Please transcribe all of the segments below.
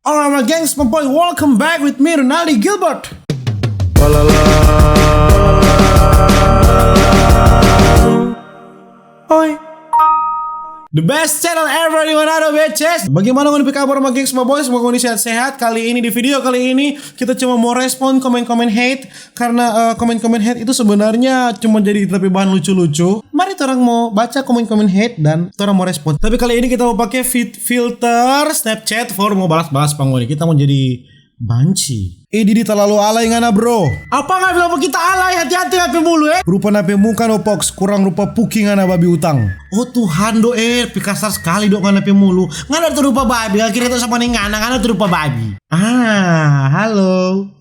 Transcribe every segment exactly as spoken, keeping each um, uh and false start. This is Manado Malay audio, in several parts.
Alright, my gengs, my boy, welcome back with me, Ronaldi Gilbert. Oi. The best channel ever di Manado, bitches. Bagaimana ngoni pe kabar, my gengs, my boys? Semoga ngoni sehat-sehat. Kali ini, di video kali ini, kita cuma mau respon komen-komen hate. Karena, eh, komen-komen hate itu sebenarnya cuma jadi tapi bahan lucu-lucu. Mari torang mau baca komen-komen hate dan torang mau respon. Tapi kali ini kita mau pakai fit-, filter Snapchat for mau balas-balas pa ngoni. Kita mau jadi banci. Eh, Didi, talalu alay ngana, bro. Apa ngana bilang pa kita alay? Hati-hati ngana pe mulu, eh. Rupa ngana pe muka no, Pox, kurang rupa puki ngana babi utang. Oh Tuhan, do, eh, pi kasar skali do ngana pe mulu. Ngana tu rupa babi, akhirnya tu sama deng ngana, ngana tu rupa babi. Ah, halo.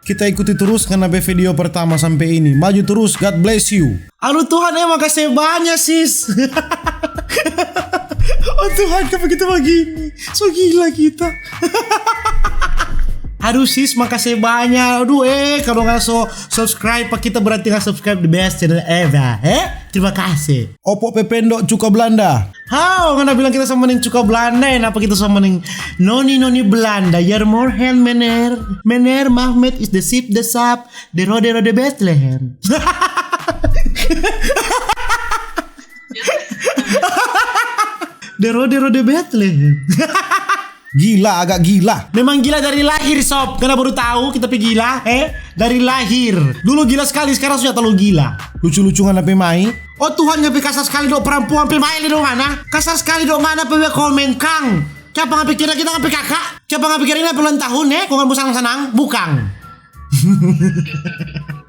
Kita ikuti terus ngana pe video pertama sampe ini. Maju terus, God bless you. Aduh Tuhan, eh, makase banya, sis. Oh Tuhan, kenapa kita bagini? So gila kita. Aduh sis, makase banya. Aduh, eh, kalo ngana so subscribe pa kita, berarti ngana subscribe the best channel ever, eh? Terima kasih. Opo pe pendo cuka Belanda. How, ngana bilang kita sama deng cuka Belanda, eh? Napa kita sama deng noni-noni Belanda? You're more hand, meneer. Meneer Mahmed is the sheep, the sap, the rode, rode Bethlehem. The rode, rode Bethlehem. Gila, agak gila. Memang gila dari lahir, sob. Ngana baru tahu kita pe gila, eh? Dari lahir. Dulu gila sekali, sekarang sudah terlalu gila. Lucu-lucu ngana pe mai. Oh Tuhan, ngana pe kasar sekali do, perempuan pe mai le do ngana. Kasar sekali do ngana pe komen kang. Kiapa ngana pe kira kita ngana pe kaka? Kiapa ngana pe kira ini pe ulang tahun, eh? Kong ngana mo sanang-sanang? Bukang.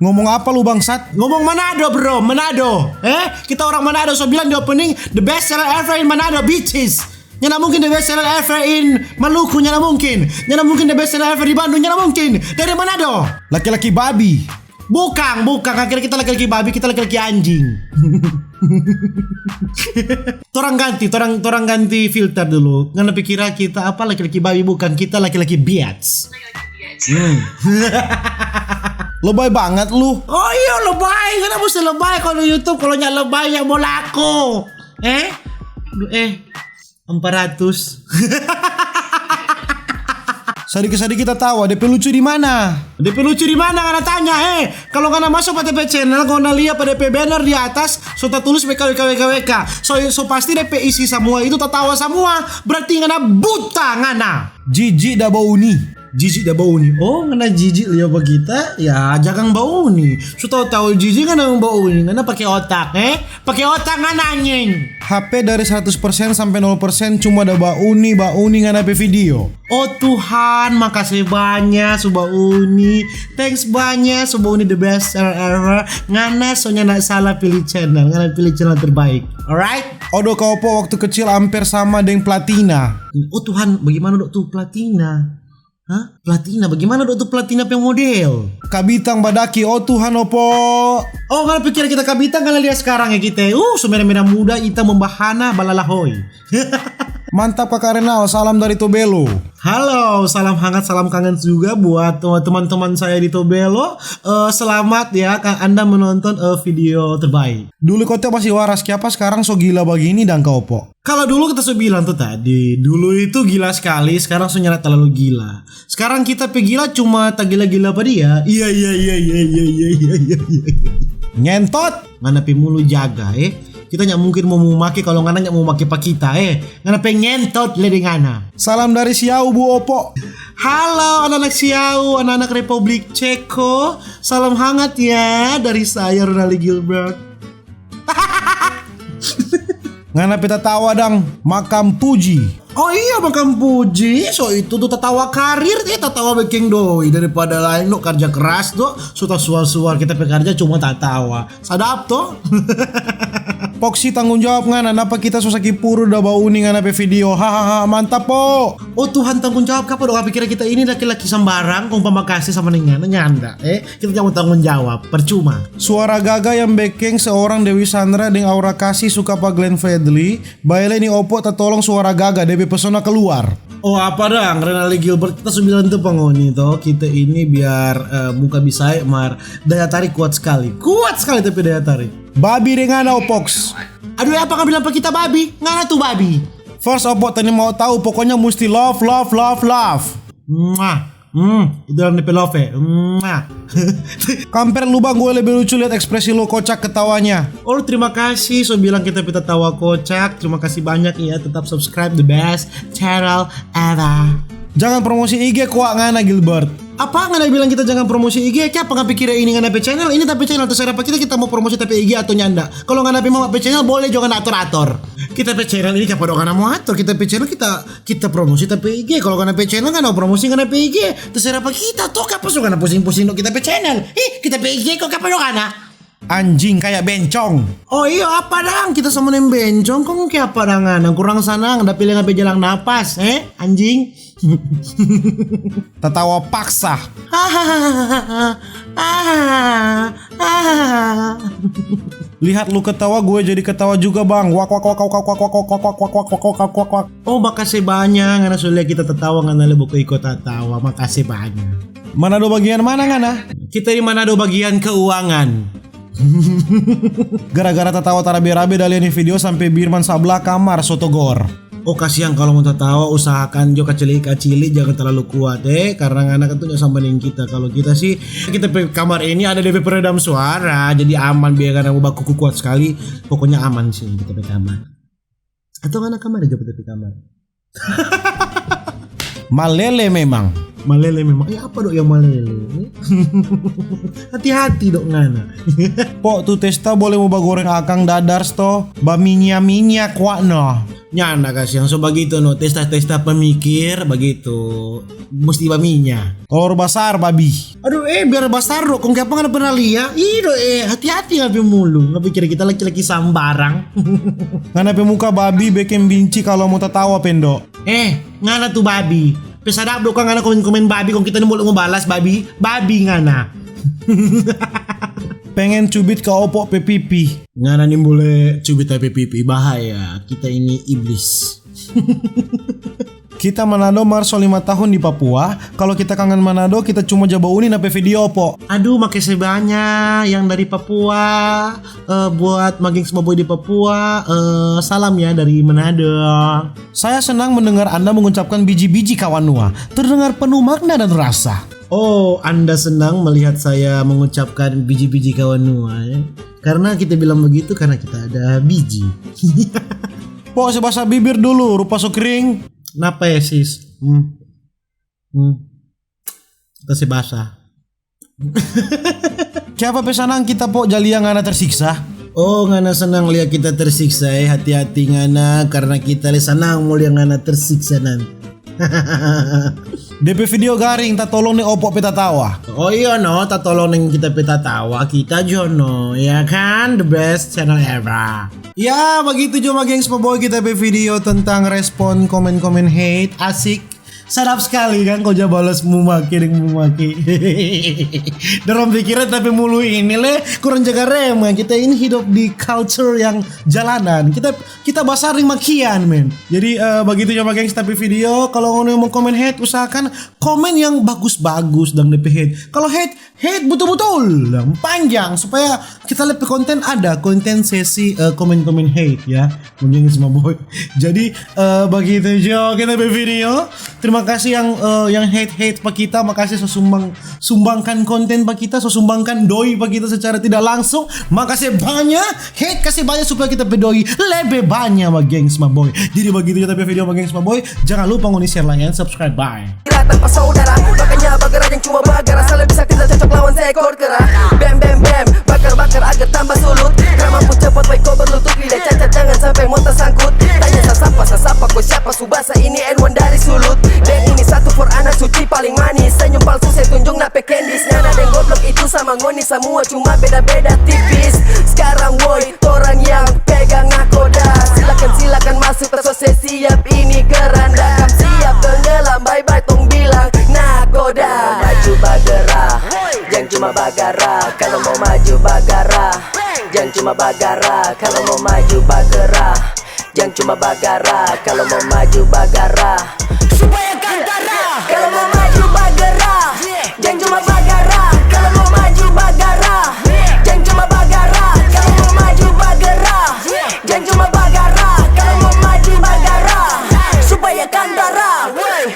Ngomong apa lu, bangsat? Ngomong Manado, bro, Manado. Eh, kita orang Manado, so bilang di opening, the best channel ever in Manado, bitches. Nyanda mungkin the best channel ever in Maluku, nyanda mungkin. Nyanda mungkin the best channel ever di Bandung, nyanda mungkin. Dari Manado. Laki-laki babi. Bukang, bukang. Akhirnya kita laki-laki babi, kita laki-laki anjing. Torang ganti, torang, torang ganti filter dulu. Ngana pikira kita apa, laki-laki babi? Bukan, kita laki-laki biats. Hmm. Lebay banget lu. Oh iyo, lebay. Ngana musti lebay kalau YouTube, kalau nyanda lebay nyanda mo laku. Eh? Aduh, eh. Empat ratus. Sadiki-sadiki tatawa, depe lucu di mana? Depe lucu di mana, ngana tanya, eh? Kalo ngana maso pa depe channel, kalo ngana lia pa depe banner di atas, so tatulis W K W K W K W K. So, so pasti depe isi samua itu tatawa samua. Berarti ngana buta ngana. Jijik da bauni. Jijik da bauni. Oh, ngana jijik lia pa kita? Ya, jagang bauni. So tau-tau jijik ngana bauni. Ngana pake otak, eh? Pake otak ngana, anjing. H P dari seratus persen sampe nol persen cuma da bauni, bauni ngana pe video. Oh Tuhan, makase banya so bauni. Thanks banya so bauni, the best channel ever. Ngana so nyanda salah pilih channel, ngana pilih channel terbaik. Alright? Odo, kau po waktu kecil amper sama deng Platina. Oh Tuhan, bagaimana dok tu Platina? Hah? Platina? Bagaimana dok tu Platina pe model? Kabitang badaki, oh Tuhan, opo. Oh, ngana pikir kita kabitang, ngana lia skarang ya kita. Uh, so mera-mera muda, itam membahana, balalahoi. Mantap Kakak Renal, salam dari Tobelo. Halo, salam hangat, salam kangen juga buat teman-teman saya di Tobelo. Eh, selamat ya, Kak, Anda menonton, eh, video terbaik. Dulu kote masih waras, kiapa skarang so gila bagini dang, Kak Opo? Kalo dulu kita so bilang tu tadi, dulu itu gila skali, skarang so nyanda talalu gila. Skarang kita pe gila cuma tagila-gila pa dia. Iya, iya, iya. Ngentot! Ngana pe mulu jaga, eh. Kita nya mungkin mo, mo make kalo ngana nya mo make pa kita, eh. Ngana pe ngentot lebe ngana. Salam dari Siau, Bu Opo. Halo anak-anak Siau, anak-anak Republik Ceko. Salam hangat ya dari saya, Ronaldi Gilbert. Ngana pe tatawa dang makam puji. Oh iya, makam puji. So itu tu tatawa karir, eh, tatawa bekeng doi daripada laeng dok karja keras dok. So tasuar-suar kita pe karja cuma tatawa. Sadap to. Poksi tanggung jawab ngana, napa kita so saki puru da bauni ngana pe video. Hahaha, mantap po. Oh Tuhan, tanggung jawab kapa dok? Pikir kita ini laki-laki sambarang, kong pamakase sama deng ngana, nyanda, eh. Kita jangan tanggung jawab, percuma. Suara gaga yang bekeng seorang Dewi Sandra deng Aura Kasih suka pa Glenn Fredly. Bae le ni Opo tatolong suara gaga, depe pesona keluar. Oh apa dang, Renaldi Gilbert, kita su bilang tu pa ngoni to, kita ini biar, eh, muka bisae mar daya tarik kuat skali. Kuat skali tapi daya tarik. Babi deng ngana, Opox. Aduh, apa ngana bilang pa kita babi? Ngana tu babi. First, Opo tadi mau tahu, pokoknya musti love, love, love, love. Mwah. Hmm, itu orang depe love, eh. Mwah. Kamper lubang, gue lebih lucu lihat ekspresi lo kocak ketawanya. Oh, terima kasih so bilang kita pe tatawa kocak. Terima kasih banyak ya, tetap subscribe the best channel ever. Jangan promosi I G kwa ngana, Gilbert. Apa ngana bilang kita jangan promosi I G? Kiapa ngana pikir ini ngana pe channel? Ini tapi channel, terserah pa kita, kita mau promosi tapi I G atau nyanda. Kalau ngana pe mama pe channel boleh juga ngana ator-ator. Kita pe channel ini kiapa dong ngana mau ator? Kita pe channel kita kita promosi tapi I G. Kalau ngana pe channel ngana promosi ngana pe I G. Terserah pa kita toh, kiapa so ngana pusing-pusing dong kita pe channel? Ih, kita pe I G kok kiapa dong ngana? Anjing kayak bencong. Oh iyo, apa dang? Kita sama neng bencong, kong kiapa dang ngana? Kurang sanang, da pilih ngape jalang napas, eh? Anjing. Tatawa paksa. Hahaha. Ah, ah. Lihat lu ketawa, gue jadi ketawa juga, Bang. Wak, wak, wak. Oh, makase banya ngana so lia kita tatawa, ngana lebe iko tatawa. Makase banya. Manado bagian mana ngana? Kita di Manado bagian keuangan. Gara-gara tatawa tarabe-rabe, da lia ni video sampe Birman sabla kamar so togor. Oh, kasiang kalau mo tatawa, usahakan jo kacili-kacili, jangan terlalu kuat, eh, karena ngana kan tu sama deng kita. Kalau kita sih, kita pe kamar ini ada depe peredam suara, jadi aman, biar ngana mo bakuku kuat sekali, pokoknya aman sih kita pe kamar. Atau ngana kamar jo kita pe kamar? Malele memang. Malele memang. Eh, apa dok yang malele? Hati-hati dok ngana. Pok, tu testa boleh mo bagoreng akang dadar sto, baminya-minya kwa no. Nyanda kasiang so bagitu no, testa-testa pemikir bagitu. Musti baminya. Kolor basar babi. Aduh, eh, biar basar dok, kong kiapa ngana pernah lia? Ih dok, eh, hati-hati ngana pe mulu. Ngana pikir kita laki-laki sambarang. Ngana pe muka babi beking binci kalau mo tatawa, pendo. Eh, ngana tu babi. Pe sadap dok ngana komen-komen babi, kong kita ni bole mo balas babi. Babi ngana. Pengen cubit ka Opo pe pipi. Ngana ni bole cubit pe pipi, bahaya. Kita ini iblis. Kita Manado mar so lima tahun di Papua. Kalau kita kangen Manado, kita cuma ja bauni na pe video, Opo. Aduh, makase banya yang dari Papua. Eh, buat Mageng Semua Boy di Papua, eh, salam ya dari Manado. Saya senang mendengar Anda mengucapkan biji-biji kawanua. Terdengar penuh makna dan rasa. Oh, Anda senang melihat saya mengucapkan biji-biji kawanua, ya? Karena kita bilang begitu karena kita ada biji. Pok, se basa bibir dulu, rupa so kering. Napa ya, sis? Hmm. Hmm. Kita se basa. Kiapa pe sanang kita, Pok, ja lia ngana tersiksa? Oh, ngana sanang lia kita tersiksa, eh. Hati-hati ngana, karena kita le sanang mo lia ngana tersiksa nanti. Depe video garing, tatolong deng Opo pe tatawa. Oh iyo no, tatolong deng kita pe tatawa, kita jo no, ya kan? The best channel ever. Ya, bagitu jo, Mageng Semua Boy, kita pe video tentang respon komen-komen hate, asik. Sadap skali kan, ko ja balas mumake deng mumake. Dorang pikiran tapi mulu ini le kurang jaga rem kan. Kita ini hidup di culture yang jalanan. Kita kita basar deng makian, men. Jadi, eh, bagitu jo, Mageng, tapi video, kalau ngoni mau komen hate, usahakan komen yang bagus-bagus dang depe hate. Kalau hate, hate butul-butul, yang panjang, supaya kita le pe konten ada, konten sesi, eh, komen-komen hate ya. Mageng Semua Boy. Jadi, eh, bagitu jo kita pe video. Terima kasih yang, eh, yang hate-hate pa kita, makasih so sumbang, sumbangkan konten pa kita, so sumbangkan doi pa kita secara tidak langsung. Makasih banyak, hate kasih banyak supaya kita pe doi lebe banyak, Mageng Semua Boy. Jadi bagitu kita pe video, Mageng Semua Boy. Jangan lupa ngoni share, like, and subscribe. Bye. Kira tanpa saudara, makanya bagara yang cuma bagara. Salah bisa tidak cocok lawan seekor kera. Bam, bam, bam, bakar, bakar agar tambah sulut. Drama pun cepat, baik kau berlutut, lidah cacat, jangan sampai mo tasangkut. Tanya sasapa, sasapa, ko siapa, su basa ini N one dari Sulut. Dan ini satu for anak suci paling manis. Senyum palsu, se tunjung na pe kendis. Ngana deng goblok itu sama ngoni samua, cuma beda-beda tipis. Sekarang woi, torang yang pegang nakoda. Silakan, silakan masuk, ta so se siap ini keranda. Kam siap tenggelam, bye-bye tong bilang nakoda. Maju bagara, jang cuma bagara. Kalau mau maju bagara, jang cuma bagara. Kalau mau maju bagara, jang cuma bagara. Kalau mau maju bagara,